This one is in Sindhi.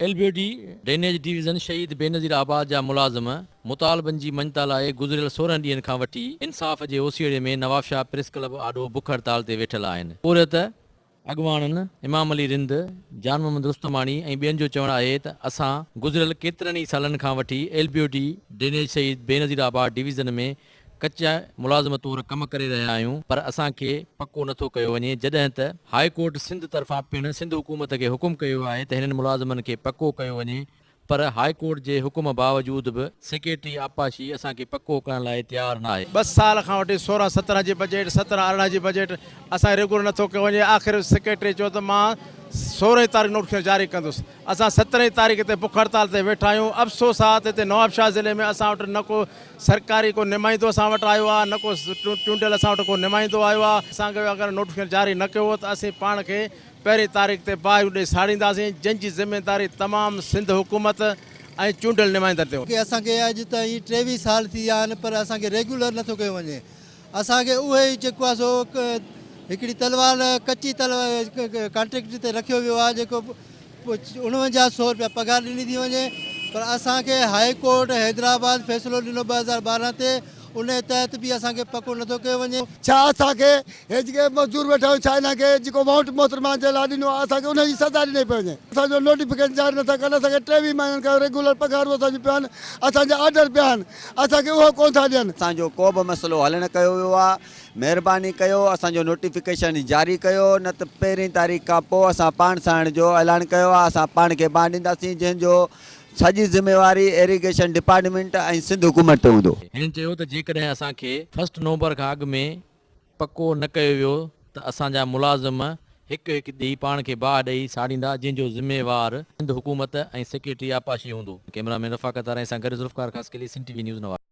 L B D drainage division Shaheed Benazirabad جا ملازم مطالبن جي مڃتا لاء گذريل 16 ڏينهن کان وٺي انصاف جي اوسيئڙي ۾ نوابشاهه پريس ڪلب آڏو بک هڙتال تي ويٺل آهن. پورهيت اڳواڻن امام علي رند، جان محمد رستماڻي ۽ ٻين جو چوڻ آهي ته اسان گذريل ڪيترن ئي سالن کان وٺي L B D drainage Shaheed Benazirabad division ۾ ڪچا ملازم طور ڪم ڪري رهيا آهيون پر اسان کي پڪو نٿو ڪيو وڃي جڏهن ته هاء ڪورٽ سنڌ طرفان پڻ سنڌ حڪومت کي حڪم ڪيو آهي ته هنن ملازمن کي پڪو ڪيو وڃي پر هاء ڪورٽ جي حڪم باوجود به سيڪريٽري آبپاشي اسان کي پڪو ڪرڻ لاء تيار ناهي. ٻه سال کان وٺي 16 17 جي بجيٽ 17 18 جي بجيٽ اسان کي ريگولر نٿو ڪيو وڃي آخر سيڪريٽري چيو ته مان 16 تاريخ نوٽيفڪيشن جاري ڪندس اسان 17 تاريخ تي بک هڙتال تي ويٺا آهيون افسوس آهي ته هتي نوابشاهه ضلعي ۾ اسان وٽ نه ڪو سرڪاري ڪو نمائندو اسان وٽ آيو آ نه ڪو چونڊيل اسان وٽ ڪو نمائندو آيو آ. اسان کي اگر نوٽيفڪيشن جاري نه ڪيو ته اسين پاڻ کي پهرين تاريخ تي باهيون ڏئي ساڙينداسين جنهن جي ذميداري تمام سنڌ حڪومت ۽ چونڊيل نمائندن تي هوندي. اسان کي اڄ تائين 23 سال ٿي ويا آهن پر اسان کي ريگيولر نٿو ڪيو وڃي اسان کي اهي ئي جيڪو آهي سو هڪڙي تلوار ڪچي تلوار ڪانٽريڪٽ تي رکيو ويو آهي جيڪو 49 سو روپيا پگهار ڏني ٿي وڃي پر اسان کي هاء ڪورٽ حيدرآباد فيصلو ڏنو 2012 تي ان تحت به اسان کي پڪو نٿو ڪيو وڃي. ڇا اسان کي هي جيڪي مزدور ويٺا آهيون ڇا انهن کي جيڪو وونٽ محترمه جي لاء ڏنو آهي اسان کي ان جي سزا ڏني پئي وڃي. اسان جو نوٽيفڪيشن جاري نٿا ڪن اسان کي 23 مهينن کان ريگيولر پگهارون اسان جون پيا آهن اسان جا آرڊر پيا آهن اسان کي اهو ڪونه ٿا ڏين. اسان جو ڪوبه مسئلو حل نه ڪيو ويو آهي مهرباني ڪيو اسان جو نوٽيفڪيشن جاري ڪيو نه ته پهرين تاريخ کان پوء اسان پاڻ ساڙڻ جو اعلان ڪيو آهي اسان پاڻ کي باهه ڏينداسين جنهن جو سڄي ذميواري ايريگيشن ڊپارٽمينٽ ۽ سنڌ حڪومت تي هوندو. هنن چيو ته جيڪڏهن اسان کي فرسٽ نومبر کان اڳ ۾ پڪو نه ڪيو ويو ته اسان جا ملازم هڪ هڪ ڏئي پاڻ کي باهه ڏئي ساڙيندا جنهن جو ذميوار سنڌ حڪومت ۽ سيڪريٽري آبپاشي هوندو. ڪئميرا مين رفاقت آرائين سان گڏ Zulfiqar Khaskheli Sindh T V news Nawabshah.